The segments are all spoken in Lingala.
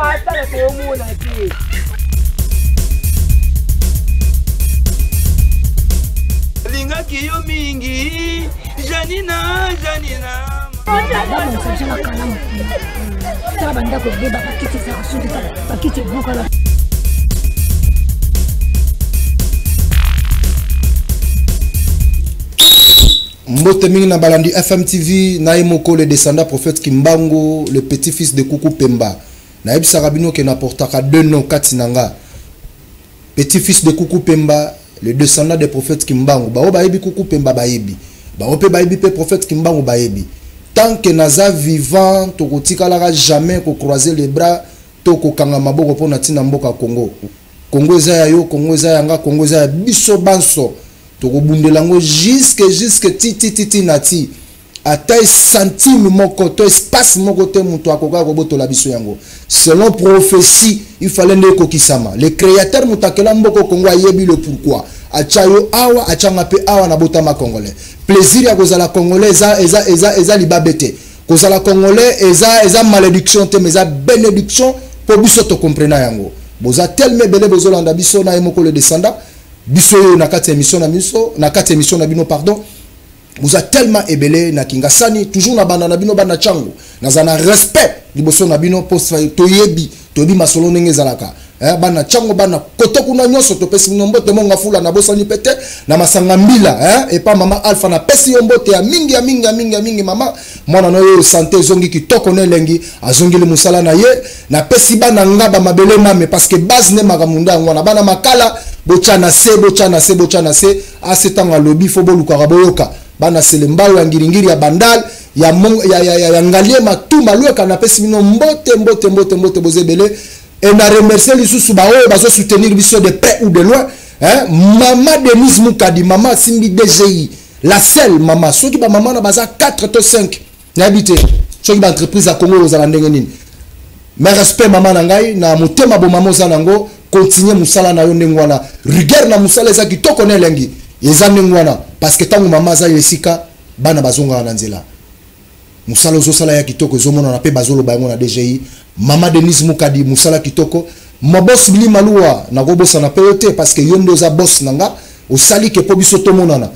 Atala toomona te. Lingaki yo mingi Janina, Janina. Babongisa biso na kalamu tala bandako ebeba, bakiti ezaka soki bakiti ebukana. Mbote mingi na balandi FMTV, na ye moko le descendant prophète Kimbangu, le petit-fils de Kuku Pemba. Nayebisaka bino ke naportaka deux noms kati na nga. Petit-fils de Kuku Pemba, le descendant des prophètes Kimbangu. Bao bayebi Kuku Pemba bayebi. Bao pe bayebi pe prophète Kimbangu bayebi. Tant que naza vivant, tokotikalaka jamais ko croiser les bras to kokanga maboko pona tina mboka Congo. Congo eza ya yo, Congo eza ya nga, Congo eza ya biso banso. Tokobundela yango jusque jusque ti ti ti ti na ti. Ata centime moko to espace moko te moto akoka kobotola biso yango. Selon prophétie, il fallait nde ekokisama. Le créateur moto akela mboka Congo ayebi le pourquoi. Atia yo awa, atia nga pe awa na botama congolais. Plaisir ya kozala congolais eza eza eza eza libabe te. Kozala congolais eza eza malédiction te, mais eza bénédiction po biso to comprena yango. Boza tellement ebele bozolanda biso na ye moko le descendant. Biso oyo na kati ya émission na biso, na kati ya émission na bino pardon. Boza tellement ebele na Kingasani, toujours na banda na bino bana chango. Naza na respect liboso na bino po toyebi, toyebi masolo ndenge ezalaka. Bana chango bana koto kuna nyonso topesi bino mbote monga fula na bosani pete na masanga mbila, epa mama Alpha na pesi yo mbote ya mingi ya mingi ya mingi ya mingi mama. Mwana na yo santé zongi kitoko na elengi, azongeli musala na ye, na pesi bana nga ba mabele mame parce que base ne makamunda yango na bana makala bocha na se, bocha na se, bocha na se, ase tanga lobi fo boluka boyoka. Bana selembao ya ngiringiri ya bandal ya mong, ya, ya, ya, ya ngalie matuma lueka na pesi bino mbote mbote mbote mbote bozebele. Et na remercier lisusu ba oyo bazo soutenir biso de près ou de loin, hein, mama Denise Mukadi, mama Simbi DGI, la seule mama. Soki ba mama na baza 4 to 5 nayebi te soki ba entreprise ya Congo ozala ndenge nini. Mais respect mama na ngai na motema bo mama oza nango, continuer musala na yo ndenge wana. Rigueur na musala eza kitoko na elengi. Eza ndenge wana parce que tango mama aza esika bana bazongaka na nzela. Musala ozosala ya kitoko ezomonana pe bazoloba yango na DGI. Mama Denise Mukadi musala kitoko. Ma boss Billy Malua nakobosana pe yo te parce que yo nde oza boss na nga, osali ke po biso tomonana.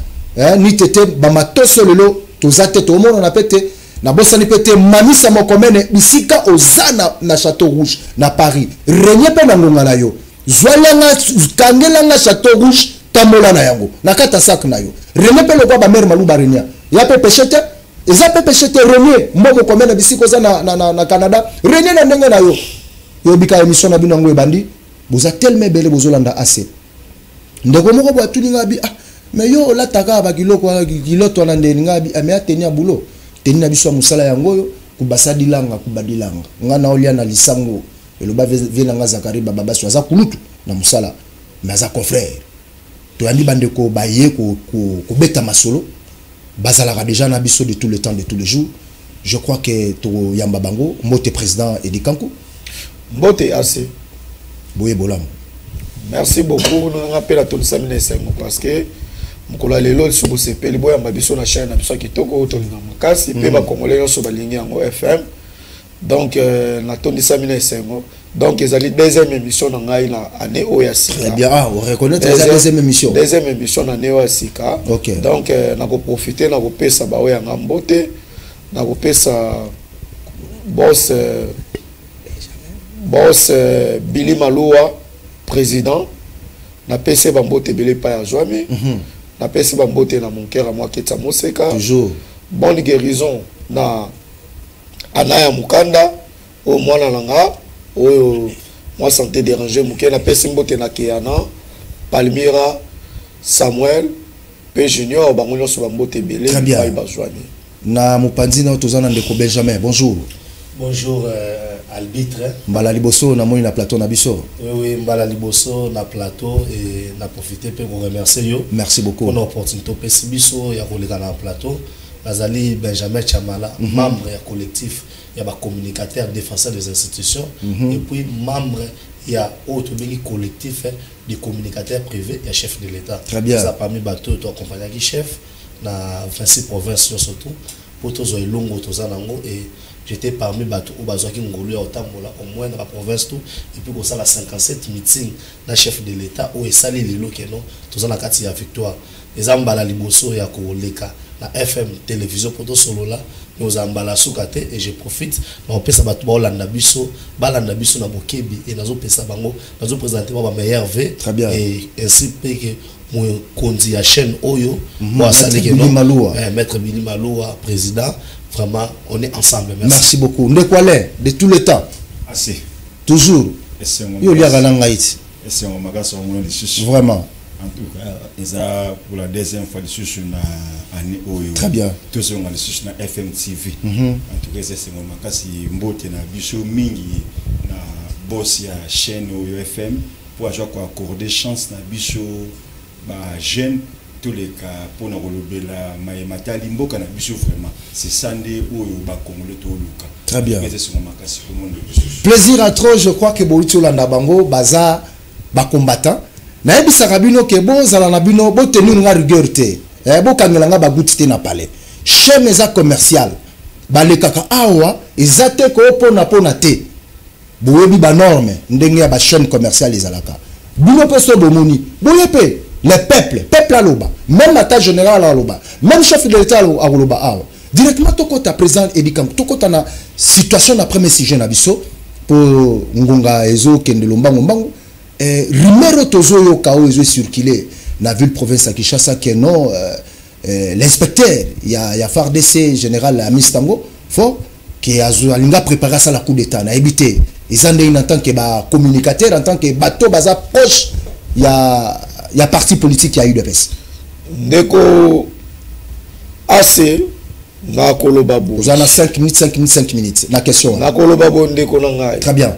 Ni tete ba matoso lelo toza te tomonana pe te. Nabosani pe te Mamisa Mokomene bisika oza na Château Rouge na Paris. Renier pe na ngonga na yo. Zwalanga kangelanga Château Rouge tambola na yango. Na kata sac na yo. Renier pe lokwa ba mère Maluba renia. Ya pe péché te. Eza pe péché te renier mboko komene bisika oza na Canada. Renier na ndenge na yo. Yo bika émission na bino yango ebandi. Boza tellement ebele bozolanda AC. Ndeko moko bo atuni nga bi, ah, mais yo olataka ba kiloko wana, kiloto wana nde nga bi, ah, mais ateni ya boulot. Teni na biso ya mosala yango oyo, kubasa dilanga, kubadilanga. Nga na olia na lisango. Eloba ve na nga Zakari Baba Basu, aza kulutu na mosala, mais aza confrère. Toyambi bandeko baye kobeta masolo. Bazalaka déjà na biso de tout le temps, de tous les jours. Je crois que toyamba bango, mbote président Eddy Kanku. Mbote AC. Boye bolamu. Merci beaucoup. Nous rappelons à tout le monde parce que mokolo ya lelo lisusu bosepeli boyamba biso na chaîne na biso ya kitoko oyo tolinga makasi mpe bakongolais nyonso balingi yango FM. Donc, natondisami na esengo. Donc ezali deuxième émission na ngai na année oyo ya sika. Très bien. Ah, on reconnaît eza deuxième émission. Deuxième émission na année oyo ya sika. Donc, nakoprofiter nakopesa baoyo ya nga mbote, nakopesa boss Billy Malua président, napesi ba mbote ebele epai ya Zwami. Napesi ba mbote na Monkera Mwaketsa Moseka. Toujours. Bonne guérison na Anaya Mukanda oyo mwana na nga oyo mwa santé dérangé moke. Napesi mbote na Keana, Palmira, Samuel pe Junior, bango nyonso ba mbote ebele Très bien. epai bazwami. Na mopanzi na toza na ndeko Benjamin, bonjour. Bonjour, arbitre. Mbala liboso na moni na plateau na biso. Oui, oui, mbala liboso na plateau et na profiter pour remercier yo. Merci beaucoup. Pour l'opportunité opesi biso ya koleka na plateau. Nazali Benjamin Chamala, membre ya collectif ya ba communicateur défenseur des institutions et puis membre ya autre bengi collectif des communicateurs privés ya chef de l'État. Très bien. Ça parmi bateau to accompagner chef na 26 provinces surtout. Mpo tozwa elongo toza nango. Et j'étais parmi bato oyo bazwaki ngolu ya kotambola au moins na baprovince tout et puis kosala 57 meeting na chef de l'État oyo esali lelo keno toza na kati ya victoire. Eza mbala liboso ya koleka na FM télévision mpo tosolola, mais ozala mbala suka te. Et je profite na kopesa bato baolanda biso, balanda biso na bokebi, et nazopesa bango, nazoprésente bango bameilleurs vœux. Très bien. Et ainsi mpe ke mokonzi ya chaîne oyo oyo asali Maître Billy Maloua. Maître Billy Maloua, président, vraiment on est ensemble. Merci, Merci beaucoup, ndeko Alain de tout le temps. Asi. Toujours. Esengo. Yo oliaka na ngai ti. Esengo makasi omona lisusu. Vraiment. En tout cas, eza pour la deuxième fois lisusu na année oyo. Très bien. Tozonga lisusu na FM TV. En tout cas, eza esengo makasi. Mbote na biso mingi na boss ya chaîne oyo FM po azwa koaccorde chance na biso bajeune toleka mpona kolobela mayema tali mboka na biso. Vraiment, c'est ça nde oyo bakongole toluka. Très bien. Eza esengo makasi komona lisusu. Plaisir à trop. Je crois que bouti olanda bango, baza bacombattant. Nayebisaka bino ke bozala na bino, botenir nga rigueur te, bokangela nga baguti te na palais. Chaîne eza commercial, balekaka awa eza te koopona mpona te. Boyebi banorme ndenge ya bachaîne commerciale ezalaka. Bino mpe so bomoni boye mpe le peuple aloba, même ata général aloba, même chef de l'État akoloba awa directement. Tokota, président Edikango, tokota na situation na premier sujet na biso mpo ngonga ezokende lombango mbango. Rumeur oyo tozoyoka, oyo ezocircule na ville province ya Kinshasa, ke non, l'inspecteur ya FARDC, général Amis Tango Fort, ke alinga préparer asala coup d'État. Nayebi te eza ndenge, en tant que bacommunicateur, en tant que bato baza proche ya parti politique ya UDPS. Ndeko ase, nakoloba bo Oza na 5 minutes, 5 minutes, 5 minutes na question wana. Nakoloba bo, ndeko na ngai. Très bien.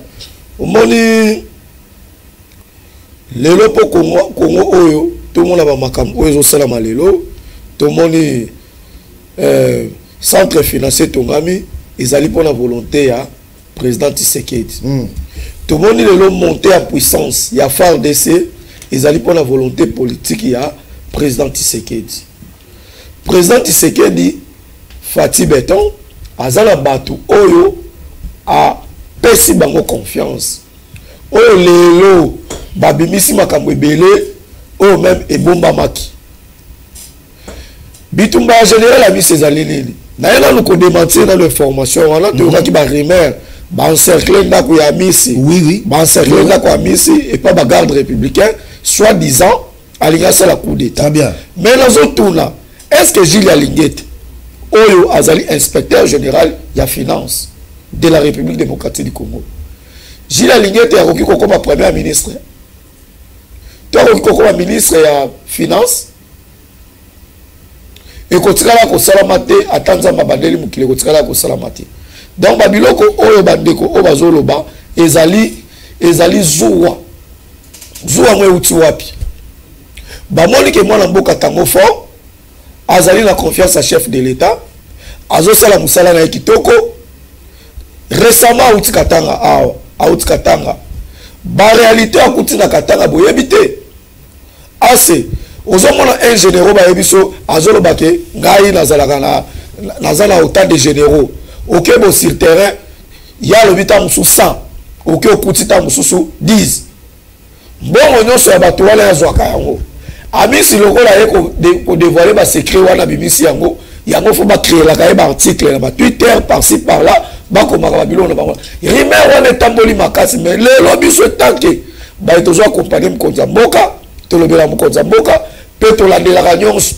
Omoni lelo mpo Kongo oyo tomona bamakambo oyo ezosalama lelo, tomoni centre financier etongami, ezali mpona volonté ya président Tshisekedi. Tomoni lelo montée en puissance ya FARDC, ezali mpona volonté politique ya président Tshisekedi. Président Tshisekedi, Fatshi Béton, aza na bato oyo apesi bango confiance, oyo lelo babimisi makambo ebele oyo même ebombamaki. Bitumba ya général Amisi ezali nini? Naye nanu kodémentir nanu information wana. Toyokaki barumeur, baencercle ndako ya Amisi. Baencercle ndako ya Amisi epa bagarde républicain, soit disant alingi asala coup d'État. Très bien. Mais nazotuna, est ce que Jules Alingete oyo azali inspecteur général ya finance de la République démocratique du Congo, Jules Alingete akoki kokoma premier ministre to akoki kokoma ministre ya finance? Ekotikala kosalama te. Ata Nzambe abandeli mokili, ekotikala kosalama te. Donc babiloko oyo bandeko oyo bazoloba ezali zuwa. Zuwa yango euti wapi? Bamoni ke mwana mboka Tango Fort azali na confiance ya chef de l'État, azosala mosala na ye kitoko. Récemment auti Katanga awa, auti Katanga, baréalité akuti na Katanga boyebi te. Ase ozomona un généraux bayebi so azoloba ke ngai nazalaka na, naza na autant de généraux. Oke bo sur terrain, ye alobi ta mosusu 100, oke okuti ta mosusu 10. Mbongo nyonso ya bato wana azwaka yango. Amisi lokola ye kodévoile basecret wana, abimisi yango. Yango fo bacréelaka ye baarticle na batwitter par-ci par-là, bakomaka babiloko na bango. Rumeur wana etamboli makasi. Mais lelo biso etanke baye tozwa accompagne mokonzi ya mboka, tolobela mokonzi ya mboka mpe tolandelaka nyonso,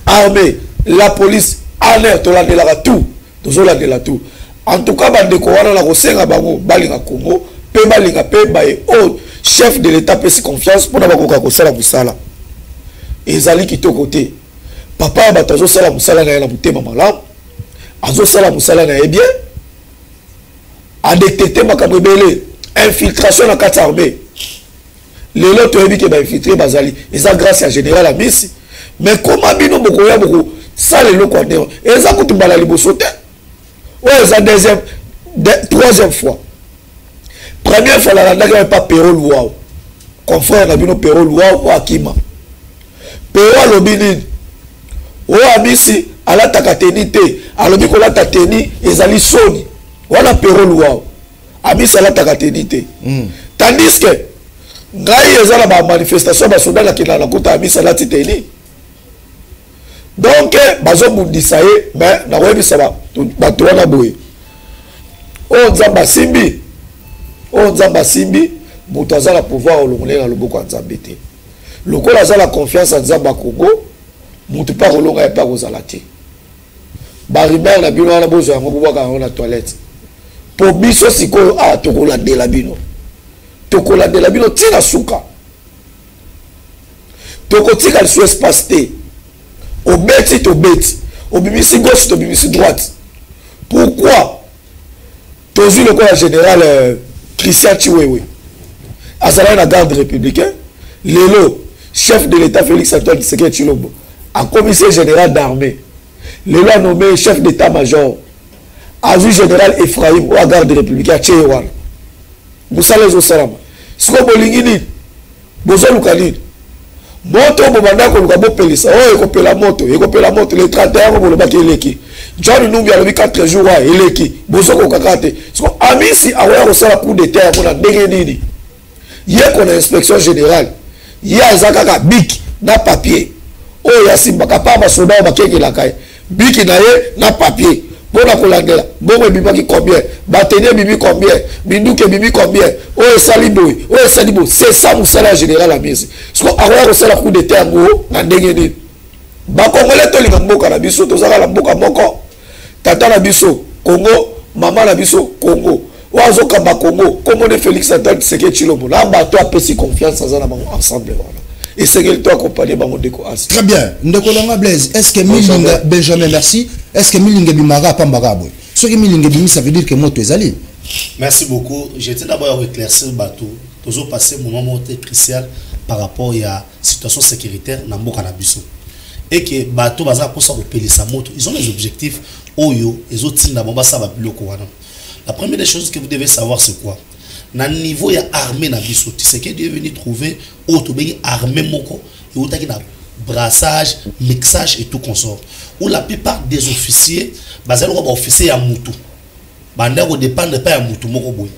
armée, la police, ANR, tolandelaka tout, tozolandela tout. En tout cas, bandeko wana na kosenga bango balinga Congo mpe balinga mpe baye oyo chef de l'État apesi confiance mpona bakoka kosala mosala. Ezali kitoko te. Papa ya bato azosala mosala na ye na motema malamu, azosala mosala na ye bien, adétecte makambo ebele, infiltration na kati ya armée. Lelo toyebi ke bainfiltré bazali, eza grâce ya général Amisi. Mais koma bino bokoya bokosala eloko ya ndenge eza kutu mbala liboso te. Oyo eza deuxième, troisième fois. Première fois nalandaki pa Pero Luau, confrère na bino Pero Luau oyo akima. Pero alobi nini? Oyo Amisi. Alataka teni te, alobi kolata teni ezali soni. Wana Pero Luau Amisi alataka teni te. Tandis que ngai eza na bamanifestation basoda nakendaka nakuta Amisi alati teni. Donc bazobundisa ye, mais nakoyebisa bato wana boye: oyo Nzambe asimbi, oyo Nzambe asimbi, moto aza na pouvoir olongola ye na loboko ya Nzambe te. Lokola aza na confiance ya Nzambe ya Congo, moto mpe akolonga ye mpe akozala te. Barumeur na bino wana, bozwa yango, bobwaka yango na toilette, mpo biso sikoyo awa tokolandela bino, tokolandela bino ntina suka, tokotika lisusu espace te. Obeti, tobeti, obimisi gauche, tobimisi droite. Pourquoi tozwi lokola général Christian Tshiwewe, azalaki na garde républicain, lelo chef de l'État Félix Antoine Tshisekedi Tshilombo akomisi général d'armée, lelo anommé chef d'état major azwi général Ephraim oyo garde républicain, atie ye wana, mosala ezosalama. Sikoyo bolingi nini? Bozoluka nini? Moto bobanda koluka bopelisa oyo ekopela moto, ekopela moto le 31. Ngo bolobaki eleki, John Numbi alobi 4 jours oyo eleki, bozokoka kaka te. Siko Amisi akoya kosala coup d'état yango na ndenge nini? Ye kona inspection générale, ye aza kaka bic na papier oyo asimbaka pa basoda oyo bakengelaka ye, bic na ye na papier mpona kolandela mbongo ebimaki combien, bateni ebimi combien, minduki ebimi combien, oyo esali boye, oyo esali boye. C'est ça mosala ya général Amisi. Siko akoya kosala coup d'état yango na ndenge nini? Bakongole, tolinga mboka na biso. Tozaka na mboka moko, tata na biso Congo, mama na biso Congo. Oyo azokamba Congo, kombo nde Félix Antoine Tshisekedi Tshilombo, na bato apesi confiance, aza na bango ensemble wana, esengeli to accompagner bango, ndeko Asi. Très bien, ndeko nanga Blaise. Est ce que milinga, Benjamin, merci, est ce que milinga ebimaka apambaka boye? Soki milinga ebimi, ça veut dire que moto ezali. Merci beaucoup. Je tiens d'abord à éclaircir bato. Toujours passé moment moko très crucial par rapport à situation sécuritaire na mboka na biso. Et que bato baza posa kopelisa moto, ils ont des objectifs oyo ezotinda bango basala biloko wana. La première des choses que vous devez savoir, c'est quoi? Na niveau ya armée na biso, Tshisekedi est venu trouver oyo tobengi armée moko eutaki na brassage, mixage et tout consort, où la plupart des officiers bazali lokola baofficier ya mutu, banda kodépendre epai ya mutu moko boye.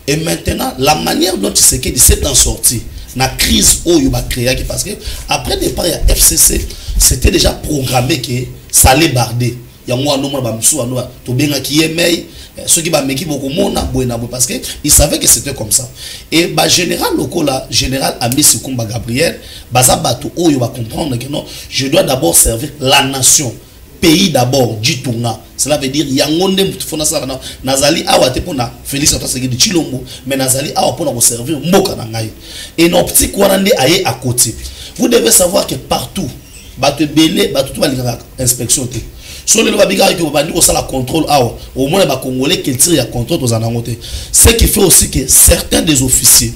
Et maintenant, la manière dont Tshisekedi s'est en sorti na crise oyo bacréaki, parce que après départ ya FCC, c'était déjà programmé que ça allait barder. Yango wana omona bamisusu wana tobengaki ye mei soki bameki bokomona boye na boye, parce que il savait que c'était comme ça. Et bagénéral lokola général Amisi Kumba Gabriel baza bato oyo bacomprendre que non, je dois d'abord servir la nation, pays d'abord ditunga. Cela veut dire yango nde mutu fo nasala na nazali awa te mpona Félix Antoine Tshisekedi Tshilombo, mais nazali awa mpona koservir mboka na ngai. Et na optique wana nde aye akoti. Vous devez savoir que partout bato ebele, bato to balingaka inspection te. So lelo babikaka ke babandi kosala contrôle awa, omona bacongolais, culture ya contrôle tozala nango te. Ce qui fait aussi que certains des officiers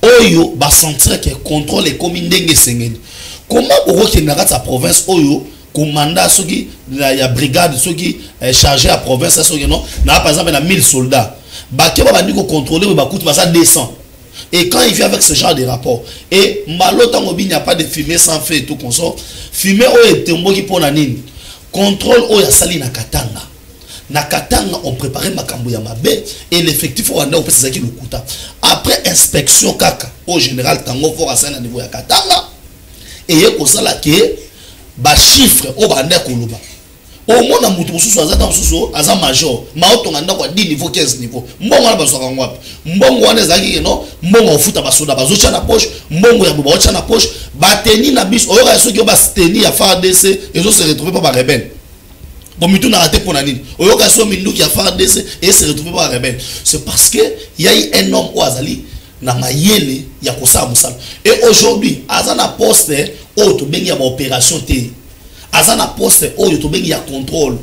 oyo basentir ke contrôle ekomi ndenge esengeli. Comment bokokende na kati ya province oyo, commandant soki ya brigade, soki chargé ya province, soki non na par exemple na 1000 soldats, bake babandi kocontrôler oyo bakuti baza 200? Et quand il vient avec ce genre de rapport, et mbalo ntango il n'y a pas de fumée sans feu et tout consort, fumée oyo etomboki mpona nini? Contrôle oyo asali na Katanga, na Katanga on préparait makambo ya mabe et l'effectif oyo anda opesa ezalaki lokuta. Après inspection kaka au général Tango Fort asali na niveau ya Katanga, eye kosala ke bachiffre oyo banda koloba, omona moto mosusu aza, ntango mosusu aza major, maotonga ndako ya 10 niveau, 15 niveau. Mbongo wana bazwaka yango wapi? Mbongo wana ezalaki keno mbongo ofuta basoda, bazotya na poche, mbongo ya bo baotya na poche. Bateni na biso, oyoka soki oyo bateni ya FARDC ezose retrouve mpo barebele bomitunaka te mpo na nini. Oyoka so minduki ya FARDC ese retrouve mpo barebele, c'est parce que y a eu un homme oyo azali na mayele ya kosala mosala. Et aujourd'hui aza na poste oyo tobengi ya baopération te, aza na poste oyo tobengi ya contrôle,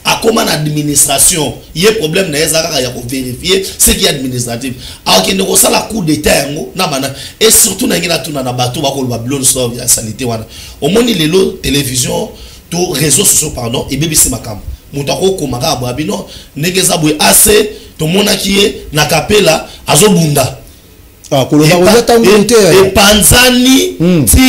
akóma na administration. Ye problème na ye eza kaka ya kovérifier ce qui est administratif. Akokende kosala coup d'état yango na bana. Et surtout nangi natuna na bato bakoloba biloko nyonso ya saleté wana. Omoni lelo télévision to réseaux sociaux, pardon, ebebisi makambo. Moto akokoma kaka boya bino ndenge eza boye, ase tomonaki ye na Kapela azobunda. Ah, koloba koza ntango te. Epanzani ti.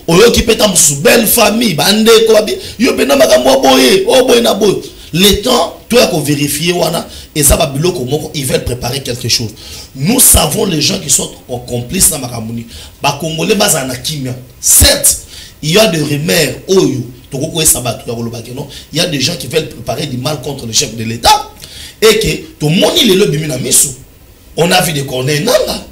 Oyoki mpe ta mosusu belle famille bandeko babi yo mpe na makambo ya boye oyo boye na boye. Le temps toya kovérifier wana eza babiloko moko, ils veulent préparer quelque chose. Nous savons les gens qui sont complices na makambo nini. Bacongolais bazala na kimia. Certes, il y a des rumeurs oyo tokoki koyesa bato ya koloba ke non, il y a des gens qui veulent préparer du mal contre le chef de l'État et que tomoni lelo ebimi na miso. On a vu des Corneille Nanga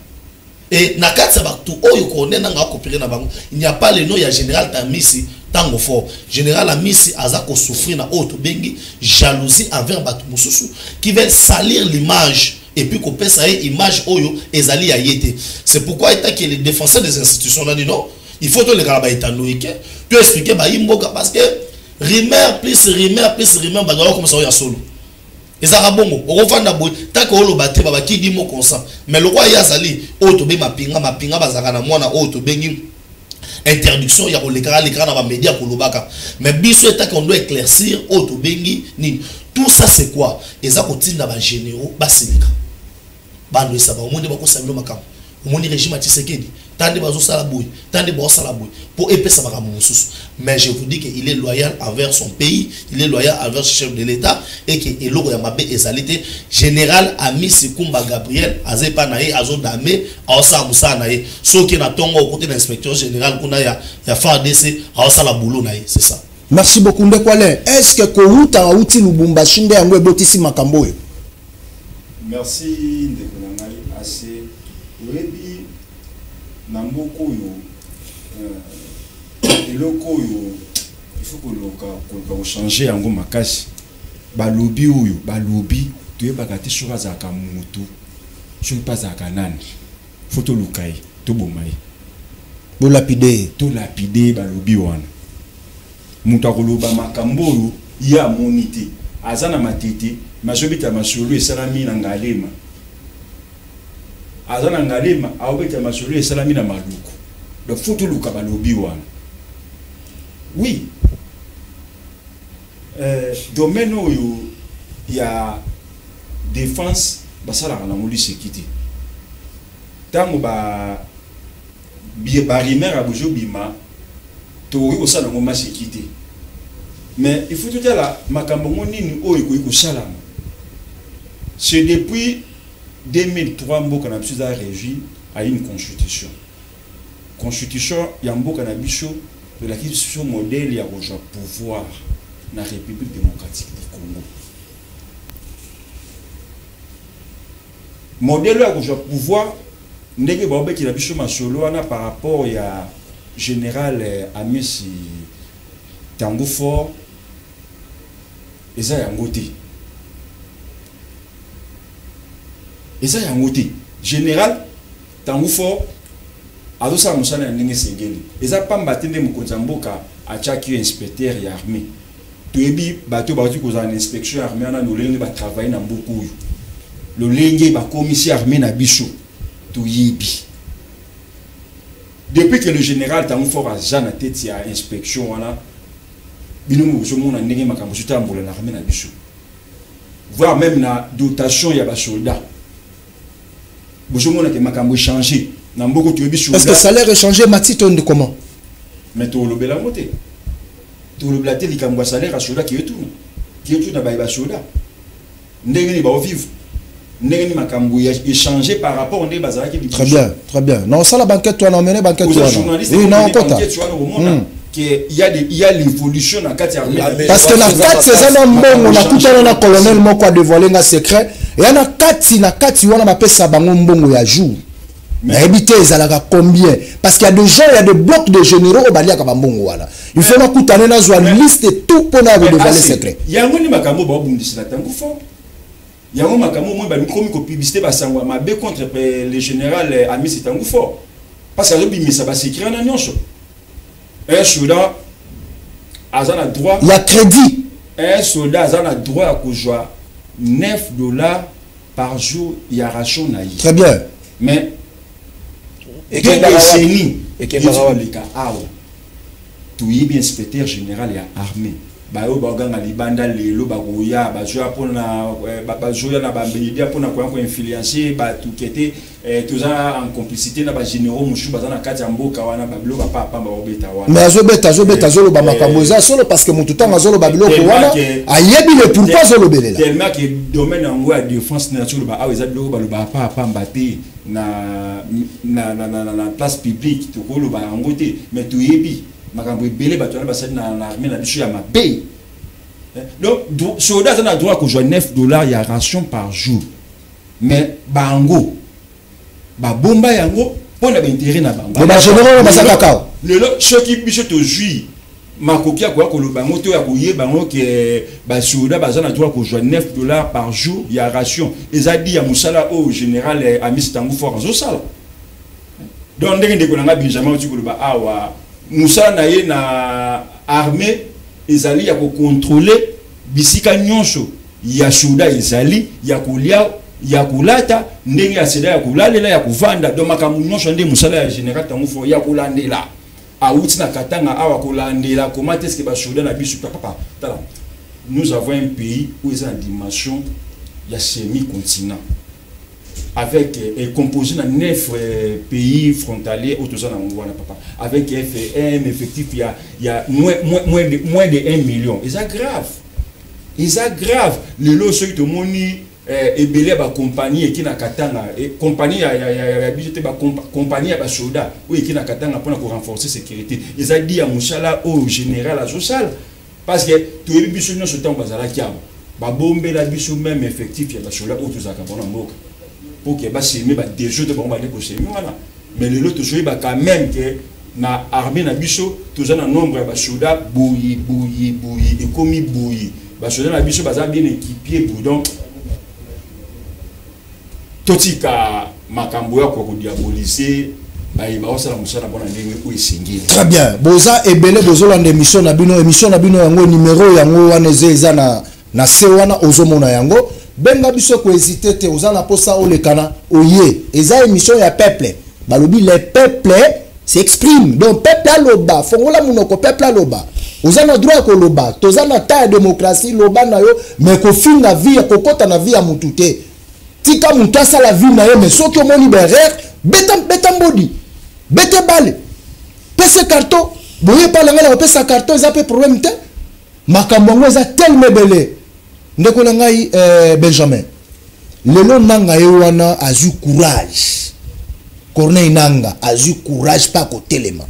et na kati ya bato oyo Corneille Nanga akopere na bango, il n'y a pas le nom ya général Tamisi Tango Fort. Général Amisi aza kosouffrir na oyo tobengi jalousie envers bato mosusu qui veulent salir l'image et puis kopesa ye image oyo ezali ya ye te. C'est pourquoi etaki les défenseurs des institutions nani, non, il faut toleka na baetando eke to expliquer bayi mboka, parce que rumeur plus rumeur plus rumeur, bato bakomisa oyo ya solo. Ezalaka bongo, okofanda boye tant oloba te, babaki dimo consent. Mais lokwa ye azali oyo tobengi mapinga, mapinga bazalaka na mwana oyo tobengi interdiction ya kolekaka lekaka na bamédia kolobaka. Mais biso etaki on doit éclaircir oyo tobengi nini. Tout ça, c'est quoi? Eza kotinda bagénéraux basilika, bando esaba omoni bakosala bino makambo, omoni régime ya Tshisekedi ta nde bazosala boye, ta nde baosala boye mpo epesa makambo mosusu. Mais je vous dis que il est loyal envers son pays, il est loyal envers le chef de l'État et que eloko ya mabe ezali te. Général Amisi Kumba Gabriel aza epa na ye, azodame, aosala mosala na ye. Soki na ntongo okoti na inspecteur général kuna ya FARDC, aosala boulot na ye, c'est ça. Merci beaucoup, ndeko Alain. Est ce que kowuta auti Lubumbashi nde yango ebotisi makambo oyo? Merci, ndeko na ngai. Ase oyebi, na mboka oyo, eloko oyo il faut koluka kochanger yango makasi. Balobi oyo balobi, toyebaka te soki azalaka motu, soki mpe azalaka nani. Faut toluka ye, toboma ye. Bolapide ye. Tolapide ye. Balobi wana, moto akoloba makambo oyo ye amoni te, aza na Matete, mazobeta masolo esalami na Ngalema, aza na Ngalema, aobeta masolo esalami na Maluku. Donc faut toluka balobi wana. Oui, domaine oyo ya défense, basalaka nango liseki te. Ntango barumeur ya bozobima, tokoki kosala yango maseki te, mais il faut totala makambo ngo nini oyo ekoki kosalama. C'est depuis 2003 mboka na biso eza régi à une constitution. Constitution ya mboka na biso tolakisi biso modèle ya kozwa pouvoir na République démocratique du Congo. Modèle oyo ya kozwa pouvoir, ndenge baobetela biso masolo wana par rapport ya général Amisi Tango Fort, eza yango te, eza yango te. Général Tango Fort azosala mosala ya ndenge esengeli. Eza pamba te nde mokonzi ya mboka atiaki yo inspecteur ya armée. Toyebi bato bauti kozala na inspection ya armée wana, lolenge batravaille na mboka oyo, lolenge bakomisi armée na biso, toyebi. Depuis que le général Tango Fort aza na tête ya inspection wana, bino bozomona ndenge makambo ezotambola na armée na biso, voire même na dotation ya basoldat, bozomona ke makambo échange na mboka. Toyebi. Est-ce que salaire échangé mati to nde comment? Mais tolobela yango te, tolobela te likambo ya salaire ya soldat. Kiyetuna, kiyetuna baye basoldat ndenge nini baovivre, ndenge nini makambo ya échanger par rapport ndenge bazalaki. Très bien, très bien. Na osala baenquête wana, omene baenquête wana. Oui, na okota. Omona que il y a l'évolution na kati ya armée. Parce que na kati eza na mbongo. Nakutana na colonel moko, adévoile nga secret eya na kati. Na kati wana bapesa bango mbongo ya jour, nayebi te ezalaka combien, parce qu'il y a des gens, il y a des blocs de généraux oyo baliaka bambongo wana. Il faut nakutane, nazwa liste tout mpona ya kodévoile secret. Yango nde makambo baobundisela ntango fort. Yango makambo moi bakomi kopublicité basango ya mabe contre le général Amisi Tango Fort, parce que azobimisa basecret wana nyonso. Un soldat aza na droit ya crédit. Un soldat aza na droit ya kozwa 9 $ par jour ya ration na ye. Très bien. Mais décennie ekoleka awa, toyebi inspecteur général ya armée. Bayo baganga libanda lelo bakoya bazoya mpona bazoya na bamedia mpona koya koinfluencer bato kete toza en complicité na bagénéraux mosusu baza na kati ya mboka wana, babiloko apapamba bakobeta wana. Mais azobeta, azobeta, azoloba makambo eza solo, parce que motu ntango azoloba biloko wana, ayebi le pourquoi azolobelela. Tellement que domaine yango ya défense nationale, ba awa eza biloko baloba apapamba te na place publique, tokoloba yango te. Mais toyebi makambo ebele bato wana basali na armée na biso ya mabe. Donc soldat aza na droit kozwa 9 $ ya ration par jour, mais bango babomba yango mpo na baintérêt na bango. Bagénéraux baza kaka. Lelo soki biso tozwi makoki ya koya koloba yango to ya koyeba yango ke basoda baza na droit kozwa 9 $ par jour ya ration, eza di ya mosala oyo général Amisi Tango Fort azosala. Donc ndenge ndeko na nga Benjamin oti koloba awa, mosala na ye na armée ezali ya kocontrôler bisika nyonso ya soda ezali, ya kolia, ya kolata, ndenge ya soda ya kolalela, ya kovanda. Donc makambo nyonso nde mosala ya général Tango Fort ya kolandela. Awuti na Katanga awa kolandela comment est-ce que basoda na biso. Papa, tala, nous avons un pays où eza na dimension ya semi-continent avec composé de neuf pays frontaliers oyo toza nango wana, papa, avec un effectif il y a moins de 1 million. Eza grave, eza grave. Lelo soki tomoni ebele ya bacompagnie eki na Katanga, compagnie ya biso te, bacompagnie ya basoda oyo eki na Katanga mpona korenforcer sécurité, eza di ya mosala oyo général azosala. Parce que toyebi biso nyonso, ntango bazalaki awa, babombela biso même effectif ya basoda oyo tozalaka mpona mboka pour que basemer badésordre bango bande kosemer wana. Mais lelo tozoyeba quand même ke na armée na biso toza na nombre ya basoda boye boye boye, ekomi boye, basoda na biso baza bien équipé boye. Donc totika makambo ya kodiaboliser bayeba osala mosala mpona ndenge oyo esengeli. Très bien. Boza ebele bozolanda émission na bino, émission na bino yango. Numéro yango wana eza na se wana, ozomona yango. Benga biso, kohésiter te. Oza na mposa olekana, oye. Eza émission ya peuple. Balobi le peuple s'exprime, donc peuple aloba. Fongola monoko, peuple aloba. Oza na droit ya koloba, toza na ta ya démocratie. Loba na yo, mais kofinga vie ya kokɔta na vie ya mutu te. Tika motu asala vie na ye. Mais soki omoni baerreur, beta, beta mbodi, bete bale, pese carton. Boye epa na ngai na kopesa carton, eza mpe problème te. Makambo yango eza telema ebele. Ndeko na ngai Benjamin, lelo Nanga ye wana azwi courage, Corneille Nanga azwi courage mpe akotelema,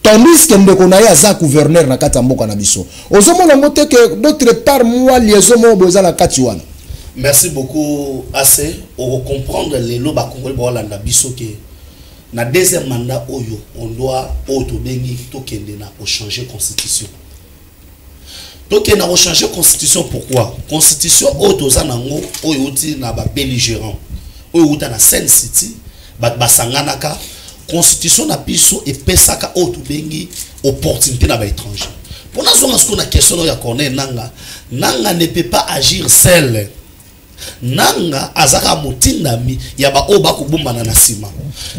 tandis que ndeko na ye aza gouverneur na kati ya mboka na biso. Ozomona yango te ke d'autre part mwa liaison moko boye eza na kati wana? Merci beaucoup. Ase okocomprendre lelo bakongoli baolanda biso ke na deuxième mandat oyo, on doit, oyo tobengi tokende na kochanger constitution. Tokende na kochanger constitution. Pourquoi? Constitution oyo toza nango, oyo euti na babelligérant, oyo euta na Sun City, bato basanganaka. Constitution na biso epesaka oyo tobengi opportunité na baétranger. Mpo nazonga sikoyo na question oyo ya Corneille Nanga, Nanga ne peut pas agir seul. Nanga azalaka motindami ya baoyo bakobombana na nsima.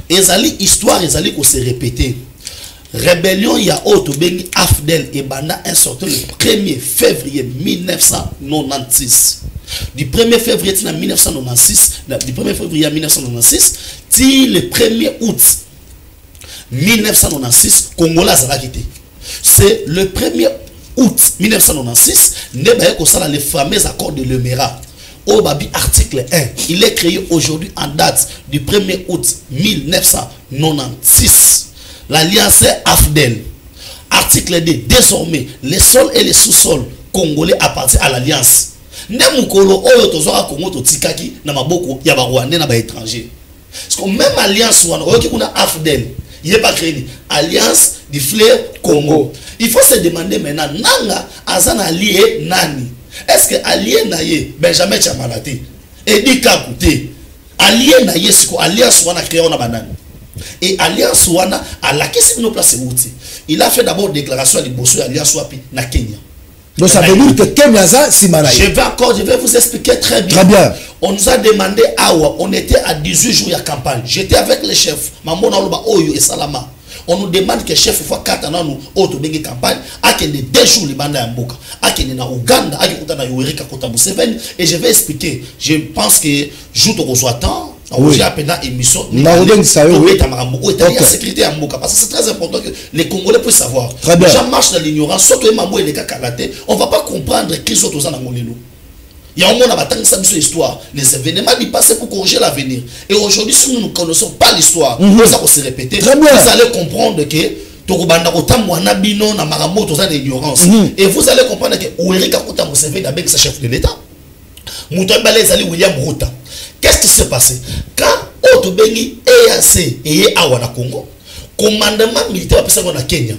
Ezali histoire ezali kose répéter. Rébellion ya oyo tobengi AFDL ebanda un certain le 1er février 1996. Du 1er février tina 1996, du 1er février 1996 ti le 1er août 1996, Congolais azalaki te. C'est le 1er août 1996 nde baye kosala les fameux accords de Lemera oyo babi article 1: il est créé aujourd'hui en date du 1er août 1996 l'alliance AFDL. Article 2: désormais les sols et les sous-sols congolais appartiennent à l'alliance. Nde mokolo oyo tozwaka Congo, totikaki na maboko ya barwandais na baétranger. Parce que même alliance wana oyoki kuna AFDL ye pas créé Alliance du Fleuve Congo. Il faut se demander maintenant, Nanga aza na allié nani? Est ce que allié na ye Benjamin Chamala te, Edi Kaku te? Allié na ye siko, alliance wana créé wana banani? Et alliance wana alakisi bino place euti. Il a fait d'abord déclaration ya liboso ya alliance wapi? Na Kenya. Donc ça veut dire que Kenya aza nsima na Je ye. vais encore, je vais vous expliquer très bien. Très bien. On nous a demandé awa, on était à 18 jours ya campagne. J'étais avec les chefs. Mamona oloba oyo et Salama. On nous demande que chef fois kata nanu oyo tobengi campagne, akende 2 jours libanda ya mboka, akende na Uganda, akekuta na Yoweri Kaguta Museveni. Et je vais expliquer, je pense que jour tokozwa temps, Oui. apena émission Nakobengisa yo, oui. tobeta makambo oyo etali ya Ok. sécurité ya mboka, parce que c'est très important que les Congolais puissent savoir. Très bien. Les gens marchent dans l'ignorance. Soki toyeba mambo eleka kala te, on va pas comprendre crise oyo toza nango lelo. Il y a un monde à ça histoire, les événements du passé pour corriger l'avenir. Et aujourd'hui, si nous ne connaissons pas l'histoire, ça va se répéter. Très bien. Vous allez comprendre que tokobanda kotambola na bino na makambo toza na ignorance. Et vous allez comprendre que Yoweri Kaguta Museveni abengisa chef de l'État. Moto mibale ezali William Ruto. Qu'est-ce qui s'est passé quand oyo tobengi EAC eye awa na Congo? Commandement militaire bapesaka na Kenya,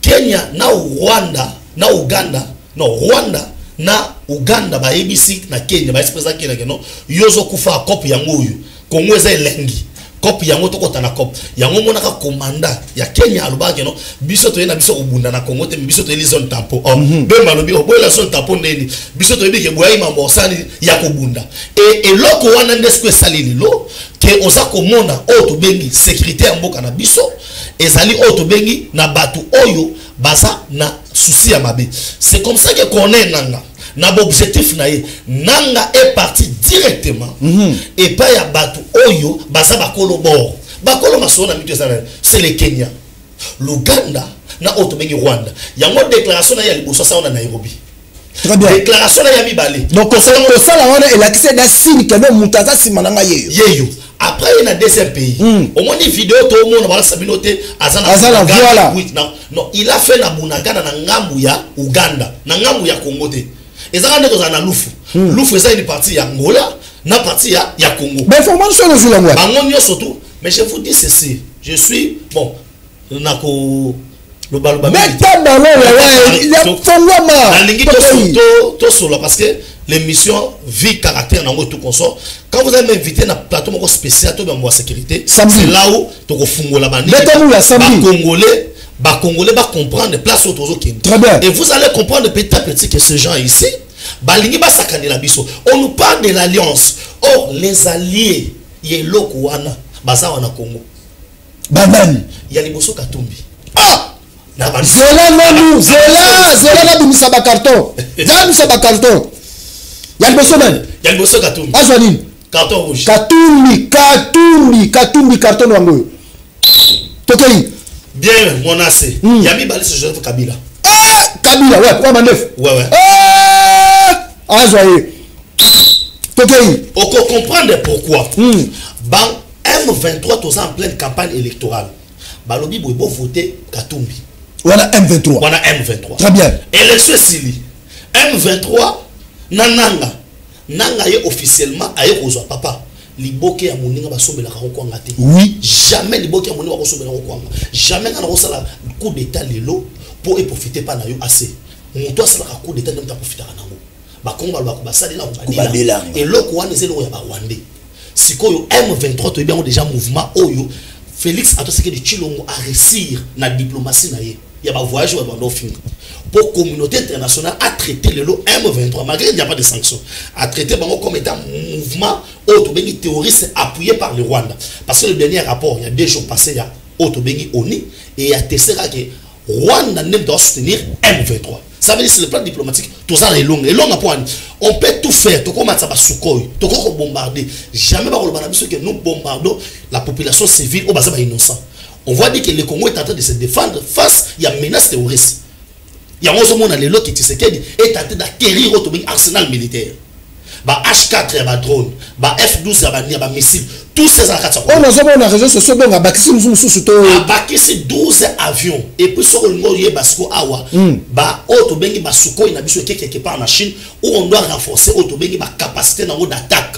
Kenya na Rwanda na Uganda, non, Rwanda na Uganda, bayebisi na Kenya, bayebisi président Kenya ke non, yo ozokufa cope yango oyo, Congo eza elengi, cope yango tokɔta na cope yango. Omonaka commandant ya Kenya alobaka ke non, biso toye na biso kobunda na Congo te, mais biso toyeli zone tampon. Oh, Bemba alobi oboyela zone tampon ndeni? Biso toyebi ke boyai mambo osali ya kobunda. E eloko wana nde siko esali lelo ke oza komona oyo tobengi sécurité ya mboka na biso ezali oyo tobengi na bato oyo baza na souci ya mabe. C'est comme ça que Corneille Nanga na baobjectif na ye, Nanga est parti directement epai ya bato oyo baza bakolo bord, bakolo masolo na mito eza na, c'est le Kenya, l'Uganda na oyo tobengi Rwanda. Yango déclaration na ye ya liboso asala na Nairobi. Très bien. Déclaration na ye ya mibale. Donc kosala wana elakisi eda signe ke no, moto aza nsima na ngai yeyo. Yeyo. Après ye na deuxième pays, omoni video toomona balakisa bino te, aza na Aza na Bunagana, voilà. oui, non, non, il a fait na Bunagana, na ngambu ya Uganda, na ngambu ya Congo te. Ezaka nde kozala na Lufu. Lufu eza une partie ya Angola na partie ya Congo. Bainformation ozwi yango wapi? Bango nyonso tout. Mais je vous dis ceci, je suis bon nako lobaloba mingi te. Beta ballon ya fongwama. Nalingi tosola parce que l'émission vie caractère nango tout consort. Quand vous allez m'inviter na plateau moko spécial to bambo ya sécurité, Samedi. c'est là où tokofungola banini. Beta mula samedi. Bacongolais bacomprendre place oyo tozokende. Très bien. Et vous allez comprendre petit à petit que ces gens ici balingi basakanela biso. On nous parle de l'alliance, or les alliés ya eloko wana baza wana Congo. Banani? Ya liboso, Katumbi. Ah! Na Zela nanu, zela, zela, nabimisa bacarton, nabimisa bacarton. Ya liboso nani? Ya liboso, Katumbi. Azwa nini? Carton rouge. Katumbi, Katumbi, Katumbi, carton wango oyo. Tokei. Bien monase. Ya mibale, c'est Joseph Kabila. Ah, Kabila, ouais, kwa mandefu. Ouais. Ah, azwa ye. Tokei. Oko comprendre pourquoi ba M23 toza en pleine campagne électorale, balobi boye, bovote Katumbi. Wana M23. Wana M23. Très bien. Élection esili, M23 na Nanga. Nanga ye officiellement aye kozwa papa liboke ya moninga basombelaka kokwanga te. Jamais liboke ya moninga bakosombelaka kokwanga, jamais. Nga na kosala coup d'état lelo mpo eprofite mpa na yo ase. Moto asalaka coup d'état nde moto aprofitaka nango. Bakongo balobaka basalela Kobadela. kobadela. Eloko wana eza eloko ya barwandais. Sikoyo M23 toyebi yango déjà, mouvement oyo Félix Tshisekedi Tshilombo aréussir na diplomatie na ye ya bavoyage oyo banda ofinga po communauté internationale a traité lelo M23, malgré qu'il n'y a pas de sanctions, a traité bango comme étant mouvement oyo tobengi terroriste appuyé par le Rwanda, parce que le dernier rapport il y a 2 jours passé ya oyo tobengi ONU et attestera que Rwanda nde doit soutenir M23. Ça veut dire, sur le plan diplomatique toza na elonga. Elonga mpo ani? On peut tout faire, tokomatisa basukhoi, tokoki kobombarder, jamais bakoloba na biso que nous bombardons la population civile oyo baza bainnocent. On voit dire que le Congo est en train de se défendre face ya menace terroriste. Yango ozomona lelo ke Tshisekedi est en train d'acquérir oyo tobengi arsenal militaire, ba H4 ya badrone, ba F12 ya bamissile, tout ça eza na kati ya Oyo nazomona réseau sociaux, donc abakisi mosusu mosusu to. Abakisi 12 avions. Et puis soki olingi oyeba siko awa, ba oyo tobengi basukhoi na biso eke quelque part na Chine où on doit renforcer oyo tobengi bacapacité nango d'attaque,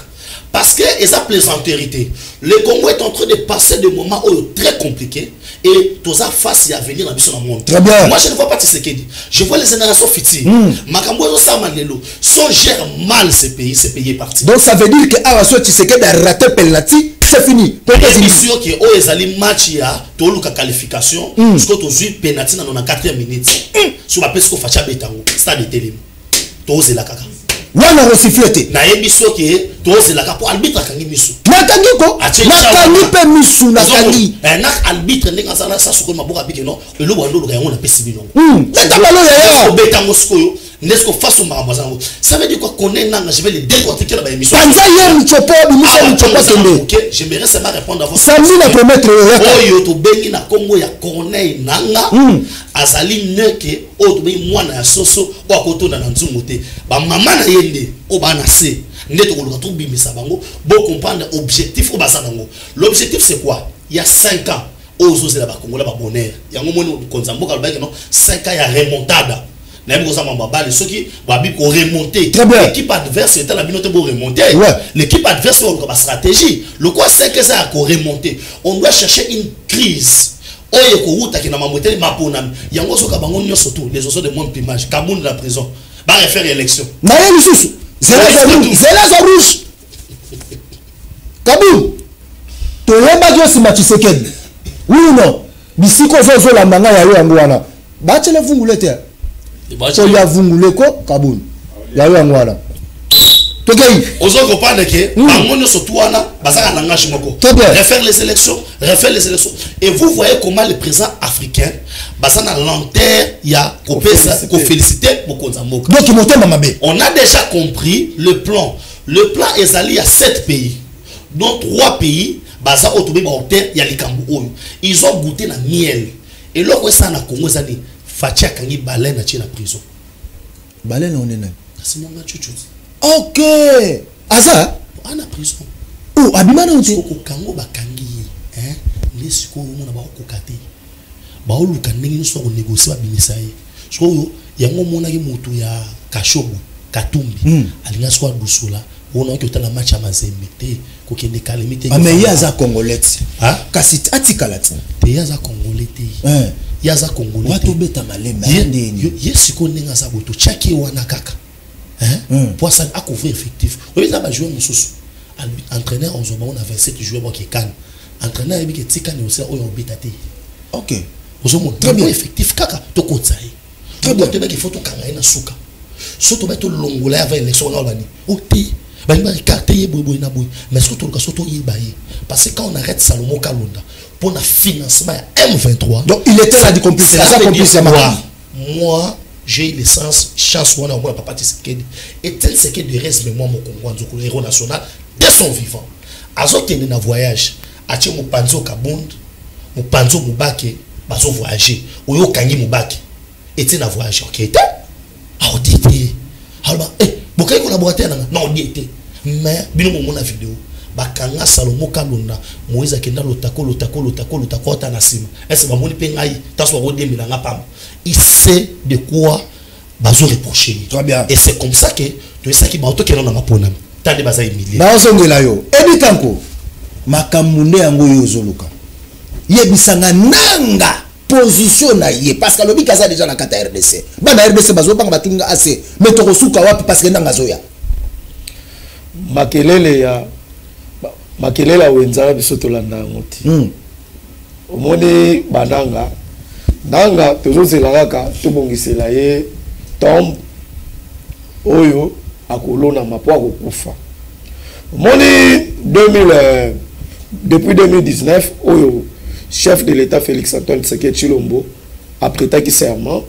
parce que eza plaisanterie te. Le Congo est en train de passer des moments oyo très compliqués et toza face ya avenir na biso na monde. Très bien. Moi, je ne vois pas Tshisekedi, je vois les générations futures. Makambo ezosalama lelo, si on gère mal ce pays, ce pays est parti. Donc ça veut dire que awa so Tshisekedi a raté penalty, c'est fini. Toyebi sûr ke oyo ezali match ya toluka qualification. Sikoyo tozwi penalty na 94e minute, so bapesi ko Fatshi abeta yango, stade etelemi, tozela kaka. Wana kosiffler te. Nayebi soki tozelaka po arbitre akangi misu. Nakangi ko, nakangi mpe misu, nakangi. Na arbitre ndenge azala sa sikoyo maboko abiki non, eloko wana oluka yango napesi bino. Beta balo yaya. Obeta yango sikoyo nde sikoyo face au makambo aza yango. Ça veut dire quoi? Connaît nanga, je vais le décortiquer na ba émission. Panza ye Mutshopo, bimisa Mutshopo akende. Ok, j'aimerais seulement répondre avant. Samedi na promettre yo yaka. Oyo tobengi na kombo ya Corneille Nanga, azali neke oyo tobengi mwana ya soso oyo akotonda na nzungu te. Ba mama na ye nde oyo bana na se nde tokoluka tobimisa bango bo comprendre objectif oyo baza nango. L'objectif c'est quoi? Il y a 5 ans oyo ozozela ba Congolais ba bonheur. Yango moni mokonzi ya mboka alobaki non, 5 ans ya remontada. Nayebi koza mambo ya bale soki babi ko remonter. Très bien. L'équipe adverse etala bino te bo remonter. Ouais. L'équipe adverse oyo ba stratégie. Lokwa 5 ans ya ko remonter. On doit chercher une crise. Oyo kowutaki na mambo etali maponami. Yango soka bango nyonso tout les oiseaux de monde plumage. Kabund la prison. Ba refaire élection. Na ye lisusu. Zela za rouge. Zela za rouge. Kabund. Toyebaki yo nsima Tshisekedi. Oui ou non? Bisiko ozo ozolanda ngai ya yo yango wana. Batiela vungule te. Tolia vungule ko Kabund. Ya yo yango wana. Tokei. Ozo comprendre que bango nyonso tout wana bazaka langage moko. Très bien. Refaire les élections, refaire les élections. Et vous voyez comment les présidents africains baza na lenteur ya kopesa, koféliciter mokonzi ya mboka. Donc motema mabe. On a déjà compris le plan. Le plan ezali ya 7 pays. Dont 3 pays baza oyo tobengi ba auteur ya likambo oyo. Ils ont goûté na miel. Et eloko esala na Congo ezali Fatshi akangi baleine atie na prison. Baleine on est nani? Kasi monga chuchu. Ok. Aza? Ana prison. Oh, abima na ote. Soko kango bakangi ye, hein? Nde sikoyo omona bakokoka te. Baoluka ndenge nyonso ya konégocier babimisa ye. Sikoyo yango omonaki motu ya Kashobo, Katumbi. Alinga sikoyo adusola. Ona oki otala match ya Mazembe te, kokende Kalemi te. Ah, mais ye aza congolais ti. Hein? Kasi atikala ti. Te, ye aza congolais te. Hein. Ye aza congolais Wato te. obeta malembe, Ye, aza ndeni. ye sikoyo ndenge aza boye, totiaki ye wana kaka. Hein? Po asala, akouvrir effectif. Oyebi eza ba joueur mosusu. Entraîneur ozwa bango na 27 joueur boke kan. Entraîneur ayebi ke tika ni osala oyo obeta te. Ok. Ozomona, Très bien. Bango effectif kaka tokotisa ye. Très bien. Toyebaki faut tokanga ye na suka. So tobai tolongola ye avant élection wana bani. O te. Bani ba écarter ye boye boye na boye. Mais soki toluka so toyeba ye. Parce que quand on arrête Salomon Kalonda pour le financement ya M23. Donc il était là du complice, Ça aza veut complice dire ya quoi? Macron. Moi, j'ai eu l'essence, chance wana moi papa Tshisekedi. Et tel Tshisekedi reste mémoire mon Congo nzoko héros national de son vivant. Azo kende na voyage, atie mopanzo Kabund, mopanzo Mubake, bazo voyager. Oyo kangi Mubake. Etie na voyage, OK te? Ah, odi te. Alors, bokai collaborateur nanga? Non, odi te. Mais bino momona vidéo. Bakanga Salomo Kalonda, Moïse akenda lotako, lotako, lotako, lotako, ata na nsima. Est-ce que bamoni mpe ngai, tanso bakodembela nga pamba? Il sait de quoi bazo reprocher. Très bien. Et c'est comme ça que toyesaki bato tokenda na maponami. Tande baza humilié. Nazongela yo. Edi Kanko, makambo nde yango oyo ozoluka. Yebisanga nanga position na ye, parce que alobi kaza déjà na kata RDC. Bana RDC bazobanga batunga AC, mais tokosuka wapi parce que nanga azoya. Makelele ya makelele ya wenza biso tolanda yango te. Omoni bananga nanga tozozela kaka tobongisela ye tombe oyo akolonama po akokufa. Omoni 2000, depuis 2019 oyo chef de l'État Félix Antoine Tshisekedi Tshilombo aprétaki serment,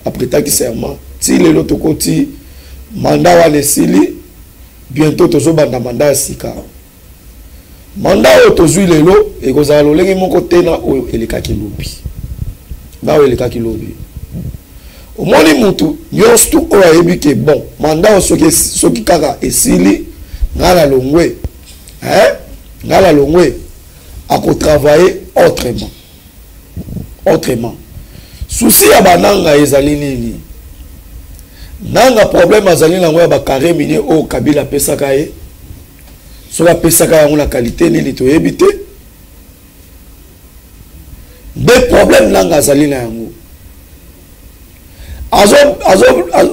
aprétaki serment ti lelo tokoti mandat wana esili, bientôt tozobanda mandat ya sika. Mandat oyo tozwi lelo ekozala lolenge moko te na oyo elekaki lobi. Na oyo elekaki lobi. Omoni mutu nyonso tu oyo ayebi ke bon mandat oyo soki kaka esili, nga na longwe, hein? Nga na longwe, akotravailler autrement. Autrement. Souci ya bananga ezali nini? Nanga problème azali nango ya ba carré minier oyo Kabila apesaka ye. Soki apesaka yango na qualité nini toyebi te. Nde problème nanga azali na yango.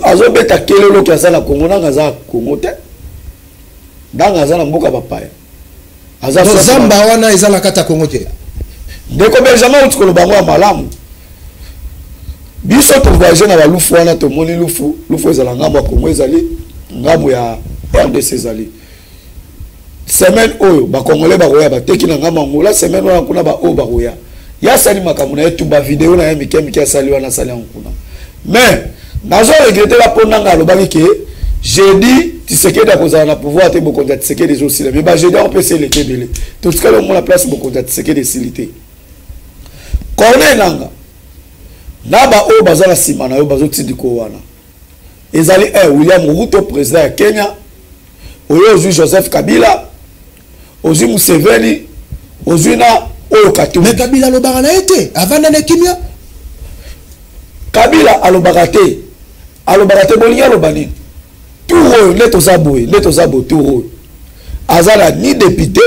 Azobeta kelelo ki aza na Congo, nanga aza na Congo te. Nanga aza na mboka bapaya. Aza Donc, soit Zamba wana eza na kati ya Congo te. Ndeko Benjamin outi koloba yango ya malamu. Biso tovoyage na balufu wana, tomoni lufu, lufu ezala ngambo ya Congo ezali. Ngambo ya RDC ezali semaine oyo bakongolais bakoya, bateki na ngambo Angola semaine wana kuna, baoyo bakoya. Ye asali makambo na ye tu, bavideo na ye mike mike asali wana, asali yango kuna. Mais nazo regretter la mpo nanga alobaki ke jeudi Tshisekedi akozala na pouvoir te, bokonzi ya Tshisekedi ezosila. Mais bajeudi yango mpe esi eleki ebele, totikali omona place bokonzi ya Tshisekedi esili te. Corneille Nanga na baoyo baza na nsima na yo bazotindika wana, ezali William Ruto, président ya Kenya oyo, ozwi Joseph Kabila, ozwi Museveni, ozwi na oyo Katumbi. Mais Kabila alobaka na ye te, avanda na kimia. Kabila alobaka te, alobaka te. Bolingi aloba nini? Tour oyo nde toza boye, nde toza boye. Tour oyo aza na ni député,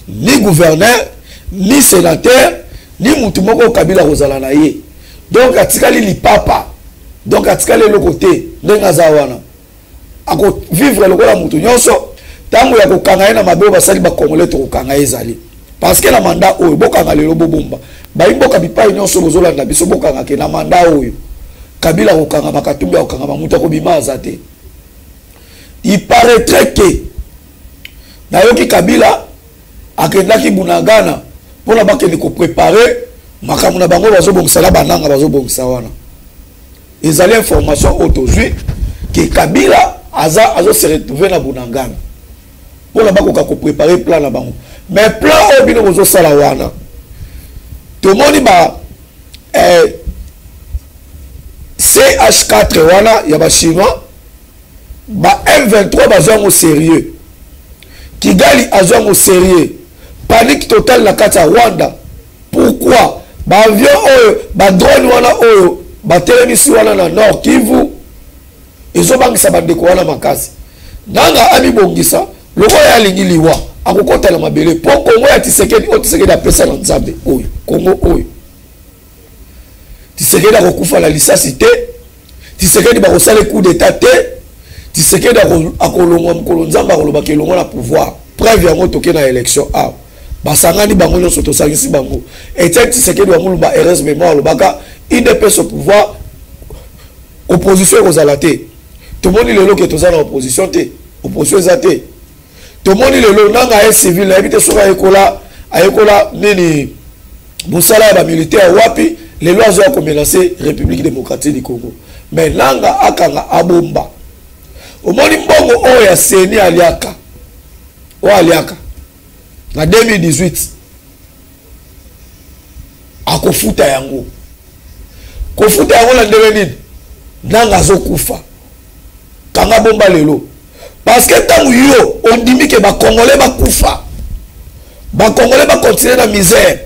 ni gouverneur, ni sénateur, ni mutu moko. Kabila kozala na ye, donc atikali lipapa, donc atikali eloko te. Ndenge aza wana, akovivre lokola mutu nyonso. Ntango ya kokanga ye na mabe oyo basali bakongolais, tokokanga ye ezali parce que na mandat oyo, bokanga lelo, bobomba bayimboka bipai nyonso bozolanda biso, bokanga ke na mandat oyo Kabila akokangama, Katumbi akokangama, mutu akobima aza te. Il paraîtrait que nayoki Kabila akendaki Bunagana mpona bakende kopréparer makambo na bango bazobongisa na bananga bazobongisa wana. Ezali information oyo tozwi ke Kabila aza azose retrouver na Bunagana mpona bakoka kopréparer plan na bango. Mais plan oyo bino bozosala wana, tomoni ba CH4 wana ya bachinois, ba M23 bazwa yango sérieux, Kigali azwa yango sérieux, panique totale na kati ya Rwanda. Pourquoi baavion oyo, badrone wana oyo batelemisi wana na Nord Kivu ezobangisa bandeko wana makasi? Nanga amibongisa lokola ye alingi liwa, akokɔta na mabele mpo Kongo ya Tisekedi oyo Tisekedi apesa na Nzambe, oyo Kongo oyo Tisekedi akokufa na lisasi te, Tisekedi bakosala coup d'état te, Tisekedi akolongwa mokolo Nzambe akolobaka elongwa na pouvoir. Preuve yango, toke na élection awa, basangani bango nyonso, tosangisi bango. Etienne Tisekedi wa Mulumba, heureuse mémoire, alobaka UDPS au pouvoir, opposition ekozala te. Tomoni lelo ke toza na opposition te, opposition eza te. Tomoni lelo nanga aye civil, nayebi te soki ayekola nini, mosala ya bamilitaire wapi. Lelo azoya komenacer République démocratique du Congo. Mais nanga akanga abomba. Omoni mbongo oyo ya CENI aliaka, oyo aliaka na 2018, akofuta yango. Kofuta yango na ndenge nini? Nanga azokufa, kanga bomba lelo, parce que ntango yo ondimi ke bakongolais bakufa, bakongolais bakontinue na misère,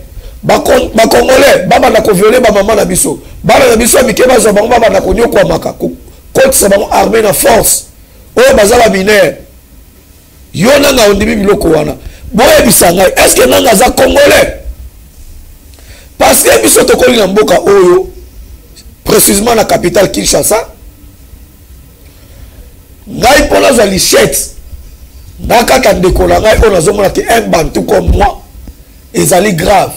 bakongolais babanda kovioler bamama na biso, bana na biso ya mike bazwa bango, babanda konyokwamaka, kokotisa bango armée na force oyo baza bamineurs, yo nanga ondimi biloko wana. Boyebisa ngai, est ce que nanga aza congolais? Parce que biso tokoli na mboka oyo, précisément na capitale Kinshasa. Ngai mpo nazwa lichette nakata ndeko na ngai oyo nazomona ke un bantu comme moi, ezali grave.